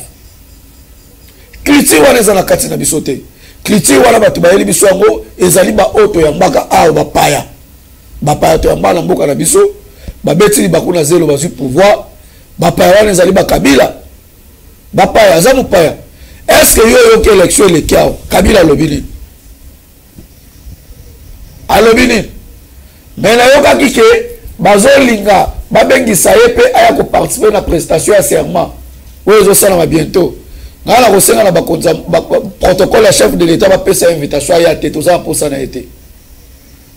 Culture wana eza na kati na biso te. Culture wana bato bayeli biso yango, ezali baoyo toyambaka awa, bapaya. Bapaya toyambaka na mboka na biso, babeti libaku na zelo, bazwi pouvoir. Bapaya wana ezali bakabila, bapaya, aza mopaya. Est ce que yo oyoki élection eleki awa, Kabila alobi nini? Alobi nini? Mais nayokaki ke bazolinga babengisa ye mpe aya koparticiper na prestation ya serment oyo ezosalama bientôt. Ngai na kosenga na bakonzi, protocole ya chef de l'État, bapesa invitation, aya te. Toza na posa na ye te,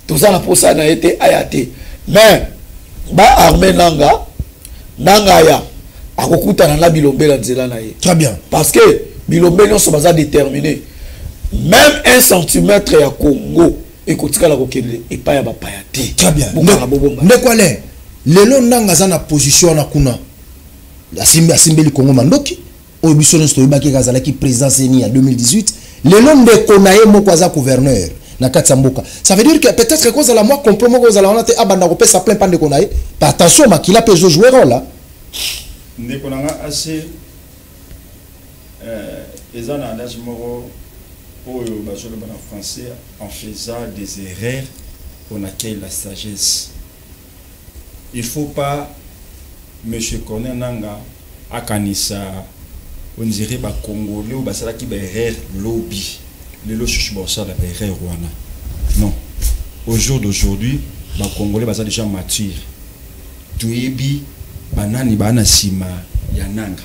toza na posa na ye te, aya te. Mais baarme nanga, nanga aya, akokutana na bilombe na nzela na ye. Très bien. Parce que bilombe nyonso baza déterminé, même un centimètre ya Congo ekotikala kokende epai ya bapaya te. Très bien. Bokanga bobomba. Ndeko Alain, lelo nanga aza na position wana kuna, asimbeli Kongo mandoki oyo biso nyonso toyebaki eke azalaki président CENI ya 2018. Lelo ndeko na ye moko aza gouverneur na kati ya mboka. Ça veut dire que peut-être ekozala mwa complot moko ozala wana te, abanda kopesa plein mpa ndeko na ye. Pa attention, makila mpe ezojouer rôle la. Ndeko na nga ase, eza na adage moko oyo bazoloba na français: en faisant des erreurs, On accueille la sagesse. Il faut pas, monsieur Corneille Nanga, akanisa, on dirait ba Congolais ou basalaki ba erreur lobi. Lelo susu basala ba erreur wana. Non. Au jour d'aujourd'hui, ba Congolais baza déjà mature. Toyebi banani bana sima ya Nanga.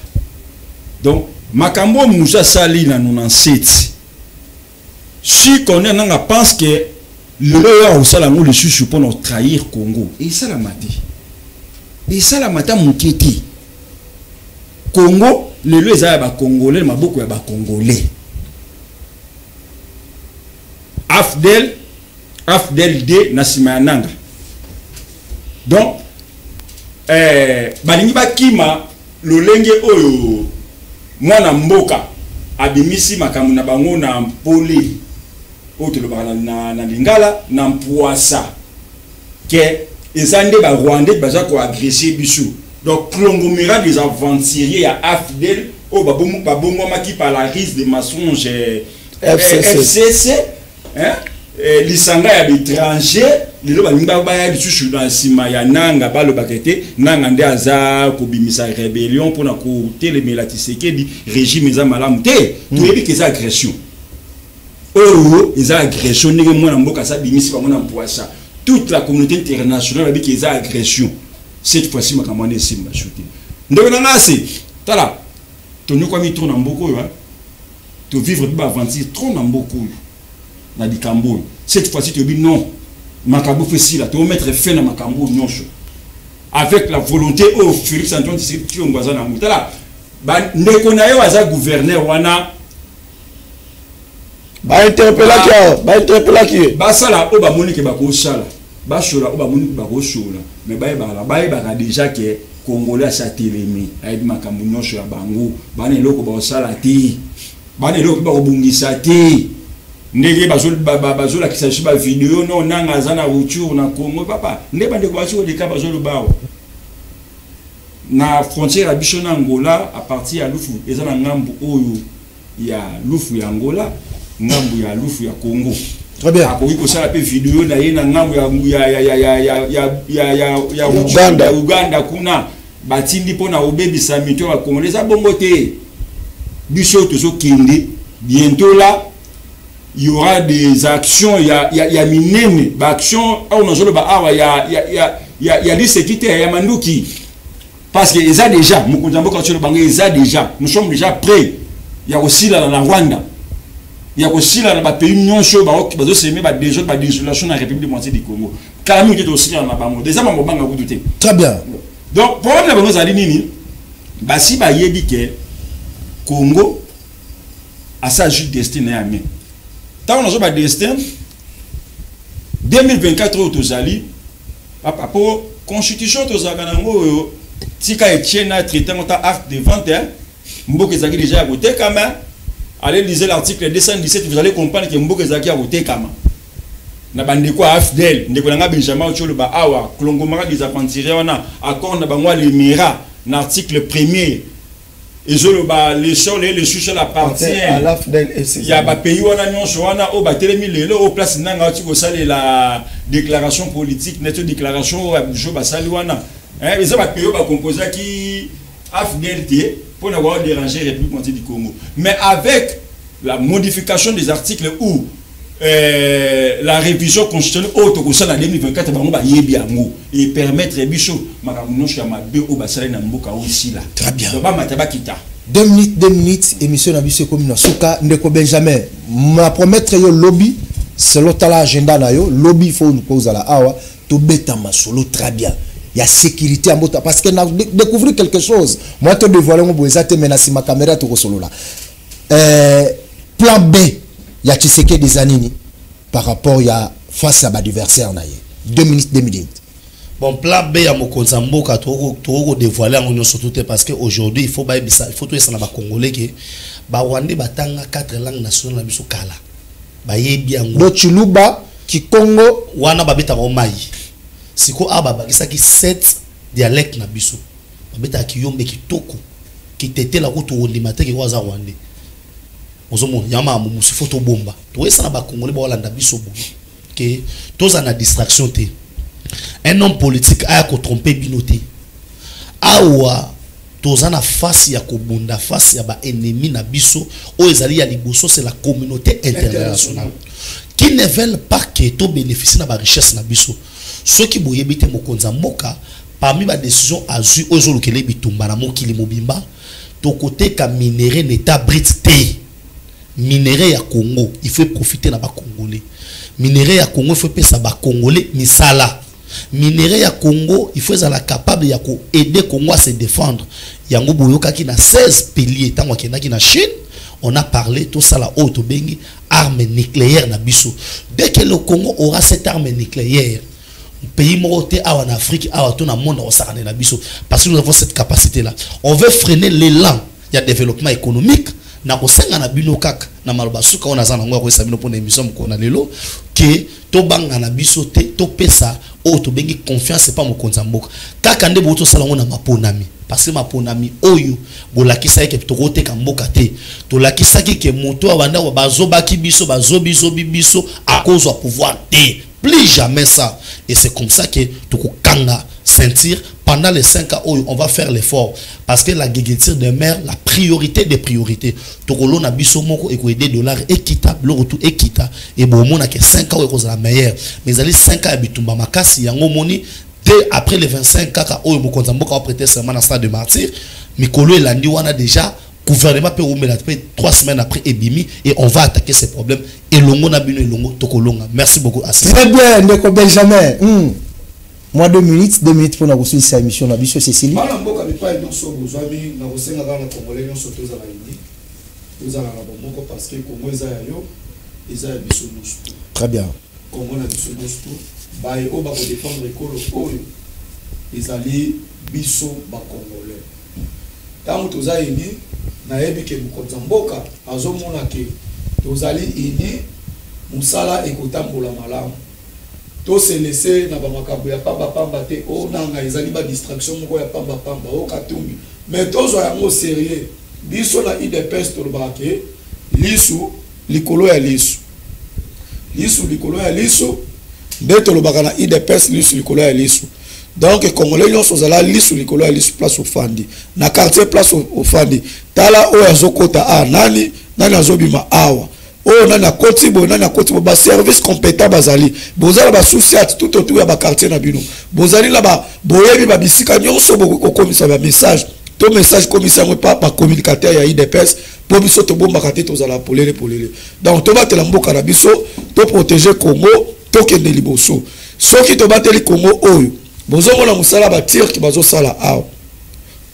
Donc makambo Moussa sali na 97. Si Corneille Nanga pense que lelo oyo akosala yango lisusu mpona trahir Congo, esalama te, esalama ata moke te. Congo lelo eza ya bacongolais, na maboko ya bacongolais. AFDL, AFDL D na nsima ya Nanga. Donc balingi bakima lolenge oyo mwana mboka abimisi makambo na bango na mpole oyo tolobaka na lingala na mpwasa ke eza nde barwandais baza koagresser biso. Donc conglomérat des aventuriers ya AFDL oyo babongwamaki par la ruse de mensonge, FCC. FCC, hein? Lisanga ya baétranger lelo balingi baya lisusu na nsima ya Nanga, balobaka ete Nanga nde aza kobimisa rébellion mpona kotelemela Tshisekedi. Régime eza malamu te. Toyebi ke eza agression oyo, eza agression ndenge mwana mboka aza bimisi bango na mpwasa. Toute la communauté internationale bayebi ke eza agression. Cette fois-ci makambo wana esimba su te. Ndeko na nga, se tala, tonyokwami trop na mboka oyo, hein. Tovivre mpe baaventure trop na mboka oyo na likambo oyo. Cette fois-ci toyebi non, makambo fo esila, tomettre fin na makambo oyo nyonso avec la volonté oyo Félix Antoine Tshisekedi Tshilombo aza nango. Tala, ndeko na ye aza gouverneur wana. Bainterpelaki awa, bainterpelaki ye. Basala oyo bamoni ke bakosala, basola oyo bamoni ke bakosola, mais bayebaka déjà ke Congolais asi atelemi, ayebi makambo nyonso ya bango. Bana eloko bakosala te, bana eloko mpe bakobongisa te. Ndenge bazolakisa biso bavideo, no Nanga aza na retour na Congo, papa. Nde bandeko basi koleka bazoloba awa na frontière ya biso na Angola, à partir ya Lufu, eza na ngambu oyo ya Lufu ya Angola, ngambu ya Lufu ya Congo. Très bien. Akoki kosala mpe video na ye na ngambu ya Uganda. Ya Uganda kuna. Batindi mpona kobebisa mito ya bacongolais, eza bongo te. Biso tozokende, bientôt là il y aura des actions ya minene, baaction oyo nazoloba awa ya liseki te, ya manduki, parce que eza déjà mokonzi ya mboka otilo bango, eza déjà, nous sommes déjà prêts ya kosilana na Rwanda, ya kosila na bapays nyonso oyo bazosemer badésordre, badésolation na République démocratique du Congo. Kala mingi te tosilana na bango déjà, bango banga kutu te. Très bien. Donc problème na bango ezali nini? Basi bayebi ke Congo asa ju destin na ye ame. Ntango nazoba destin, 2024 oyo tozali, papa, po constitution tozalaka nango oyo tika etie na traité yango ta acte de vente, hein? Mboka ezalaki déjà ya kotekama. Allez lisez l'article 217, vous allez comprendre que mboka ezalaki ya kotekama na bandeko ya AFDL. Ndeko na nga Benjamin otioloba awa, conglomérat des aventuriers wana, accord na bango ya Lemera, na article premier ezoloba: le sol et le sous-sol appartient à l'AFDL et ses ya amis. Bapays wana nyonso wana oyo batelemi lelo oyo place Nanga oti kosalela déclaration politique neti déclaration oyo ya biso basali wana. Hein, eza bapays oyo bakomposaki AFDL te mpona koa déranger République démocratique du Congo. Mais avec la modification des articles ou la révision constitutionnelle oyo tokosala na 2024, bango bayebi yango et permettre biso makambo nyonso ya mabe oyo basali na mboka oyo esila. Très bien. Donc bamata bakita. 2 minutes, 2 minutes, émission na biso ekomi na suka. Ndeko Benjamin, ma promettre yo lobi, selon tala agenda na yo, lobi il faut kozala awa, tobeta masolo très bien ya sécurité ya mboka, parce que na découvrir quelque chose, moi to dévoiler ngo boye eza te, mais na nsima caméra tokosolola. Plan B ya Tshisekedi eza nini par rapport ya face ya baadversaire na ye? 2 minutes, 2 minutes. Bon, plan B ya mokonzi ya mboka, tokoki kodévoiler yango nyonso tu te, parce que aujourd'hui il faut bayebisa, il faut toyesa na bacongolais ke barwandais batanga quatre langues nationales na biso kala, bayebi yango. Do Chiluba, Kikongo. Wana babetaka o mai. Sikoyo awa babakisaki 7 dialecte na biso. Babetaka kiyombe kitoko, kitetela kutu ondima te keko aza rwandais. Ozomona yango makambo mosusu, faut tobomba, toyesa na bacongolais baolanda biso boye. Ke toza na distraction te. Un homme politique aya kotrompe bino te. Awa toza na face ya kobunda, face ya baennemi na biso oyo ezali ya liboso, c'est la communauté internationale qui ne veulent pas que tobénéficie na barichesse na biso. Soki boyebi te, mokonzi ya mboka, parmi badécision azwi oyo ezolukela bitumba na mokili mobimba, tokoteka minerai na état brut te. Minerai ya Congo, il faut profiter na bacongolais. Minerai ya Congo, il faut epesa bacongolais misala. Minerai ya Congo, il faut ezala capable ya koaider Congo à se défendre. Yango boyokaki na 16 piliers, ntango akendaki na Chine, on a parlé tosala oyo tobengi arme nucléaire na biso. Dès que le Congo aura cette arme nucléaire, pays moko te awa na Afrique awa to na monde akosakana na biso, parce que nous avons cette capacité là. On veut freiner l'élan ya développement économique. Na kosenga na bino kaka na maloba suka oyo naza nango ya koyesa bino mpona émission mokolo na lelo, ke tobanga na biso te, topesa oyo tobengi confiance epa mokonzi ya mboka. Kaka nde boyo tosala yango na maponami, parce que maponami oyo bolakisaki ke tokoteka mboka te, tolakisaki ke moto abanda bazobaki biso, bazobizobi biso, akozwa pouvoir te, plus jamais ça. Et c'est comme ça que tokokanga ceinture pendant les 5 ans oyo. On va faire l'effort parce que l'agriculture demeure la priorité des priorités. Tokolona biso moko, ekoaider dollar ekita, biloko tu ekita, e bomona ke 5 ans oyo ekozala meilleur. Mais ezali 5 ans ya bitumba makasi. Yango moni, dès après les 25 kaka oyo mokonzi ya mboka aprêter serment na stade de Martyr, mikolo elandi wana déjà gouvernement peut omela mpe 3 semaines après ebimi, et on va attaquer ces problèmes elongo na bino, elongo tokolonga. Merci beaucoup. Asi. Très bien, ndeko Benjamin. Moi, 2 minutes, 2 minutes mpona kosilisa émission na biso, Cécilie. Bana mboka, bipai nyonso bozwami, na kosenga kaka na congolais nyonso tozala unis, tozala na bomoko, parce que Congo eza ya yo, eza ya biso nyonso. Très bien. Congo na biso nyonso to baye oyo bakodefendre ekolo oyo ezali biso bacongolais. Ntango toza unis, nayebi ke mokonzi ya mboka azomona ke tozali unis, mosala ekotambola malamu. Toselese na bamakambo ya pambapamba te oyo nanga ezali badistraction moko ya pambapamba oyo Katumbi, mais tozwa yango sérieux. Biso na UDPS tolobaka ke lisu likolo ya lisu, lisu likolo ya lisu. Nde tolobaka na UDPS, lisu likolo ya lisu. Donc congolais nyonso ozala lisu likolo ya lisu. Place ofandi na quartier, place ofandi, tala oyo azokota a nani, nani azobima awa, oyo nani akoti boye, nani akoti boye. Baservice compétent bazali, bozala basous-ciat tout autour ya baquartier na bino, bozali na boyebi babisika nyonso. Bokokomisa bamessage to message, komisa yango epa bacommunicateur ya UDPS, mpo biso tobombaka te, tozala polele polele. Donc tobatela mboka na biso, toprotege Congo, tokende liboso. Soki tobateli Congo oyo, bozomona mosala baturcs bazosala awa,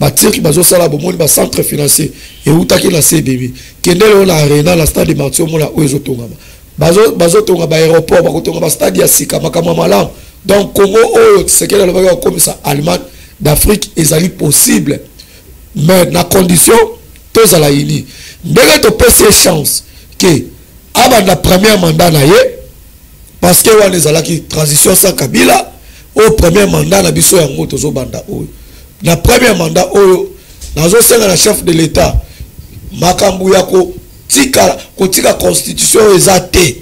baturcs bazosala. Bomoni bacentre financier eutaki na CBB, kende lelo na Arena, na stade Martyr, omona oyo ezotongama. Bazotonga baaéroport, bakotonga bastade ya sika, makambo ya malamu. Donc Congo oyo Tshisekedi alobaki akokomisa Allemagne d'Afrique ezali possible, mais na condition tozala unis. Ndenge topesi ye chance ke abanda premier mandat na ye, parce que wana ezalaki transition sans Kabila. Oyo premier mandat na biso, yango tozobanda oyo. Na premier mandat oyo, nazosenga na chef de l'État, makambo ya kotika constitution oyo eza te.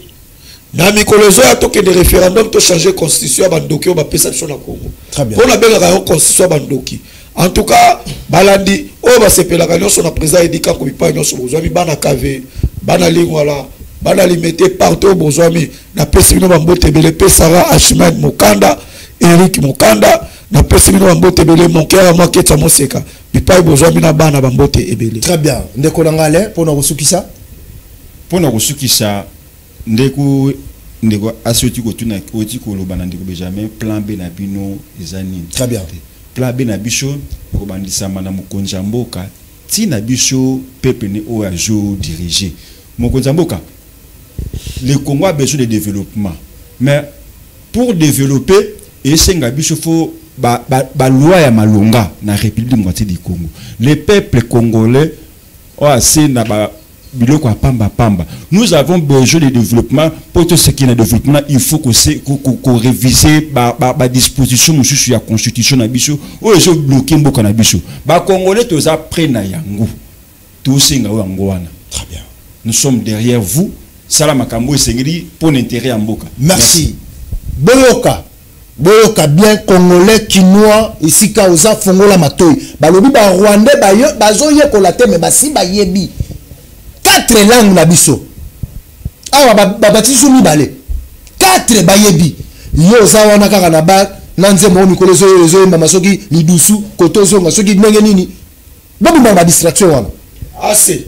Na mikolo ezoya, tokende référendum, tochange constitution ya bandoki oyo bapesa biso na Congo, mpo nabengaka yango constitution ya bandoki. En tout cas, balandi oyo basepelaka nyonso na président Edi Kanko, bipai nyonso bozwami, bana Kave, bana Lingwala, bana Limete, partout oyo bozwami, napesi bino bambote ebele. Mpe Sara Ashman Mokanda, Erik Mokanda, napesi bino bambote ebele. Monkera mwa Ketsa Moseka, bipai bozwami na bana, bambote ebele. Très bien. Ndeko na ngale, mpona kosukisa. Mpona kosukisa, ndeko asi oti kotuna, oti koloba na ndeko Benjamin, plan B na bino eza nini? Très bien. Plan B na biso ekobandisama na mokonzi ya mboka ntina biso peuple ne oyo azodirige mokonzi ya mboka. Le Congo a besoin de développement, mais pour développer, esenga biso fo baloi ba ya malonga na République démocratique du Congo. Le peuple congolais oyo ase na ba biloko ya pamba pamba, nous avons besoin de développement. Pour tout ce qui est na développement, il faut koréviser badisposition mosusu ya constitution na biso oyo ezobloke mboka na biso. Bacongolais toza prêt na yango, tosenga oyo yango wana. Très bien. Nous sommes derrière vous. Sala makambo esengeli mpo na intérêt ya mboka. Merci. Boyoka, boyoka bien, Congolais, Kinois, esika oza, fongola matoi. Balobi Barwandais bazoyekola te, me basi bayebi quatre langues na biso awa. Babatisi mibale, quatre bayebi. Yo oza wana kaka na ba na nzembo oyo mikolo ezoyembama, soki lidusu kote ozonga, soki ndenge nini. Bobimaka badistraction wana. Ase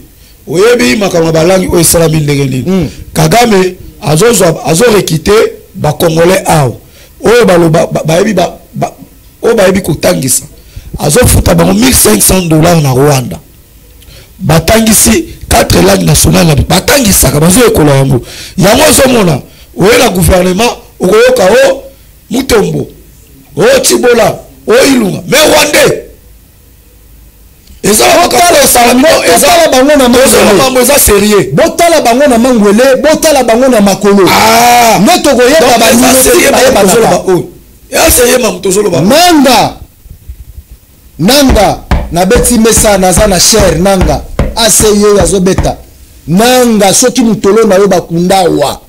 oyebi makambo ya balangi oyo esalami ndenge nini? Kagame azozwa, azorecruter Bacongolais awa oyo baloba bayebi oyo bayebi kotangisa, azofuta bango 1500 $ na Rwanda. Batangisi quatre langues nationales na batangisaka, bazoyekola yango. Yango ozomona oye na gouvernement, okoyoka o Mutombo, o Tshibola, o Ilunga, mais rwandais. Eza Botala bango na makambo eza sérieux. Botala bango na mangwele, botala bango na makolo. Nde tokoyeba. Bayebanaka eza sérieux mamu tozoloba. Nanga, Nanga, nabeti mesa, naza na chere Nanga ase ye oyo azobeta Nanga. Soki motolo na yo bakunda awa,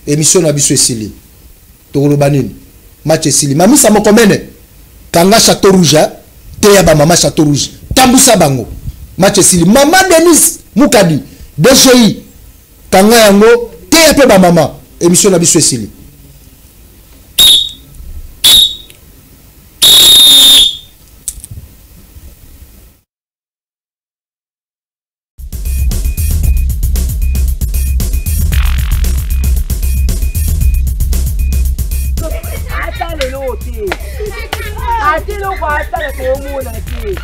émission na biso esili. Tokoloba nini? Match esili. Mamisa Mokomene, kanga Chateau Rouge, eh? Teya bamama Chateau Rouge, tambusa bango. Match esili. Mama Denis Mukadi, DGI, kanga yango, teya mpe bamama. Émission na biso esili. Ata lelo te, ata eloko asala toomona te.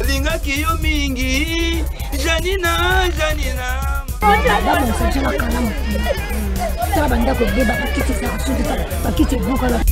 Lingaki yo mingi, Janina, Janina. Babongisa biso makala mokili. Tala bandako ebeba, bakiti ezaka soki, bakiti ebukana.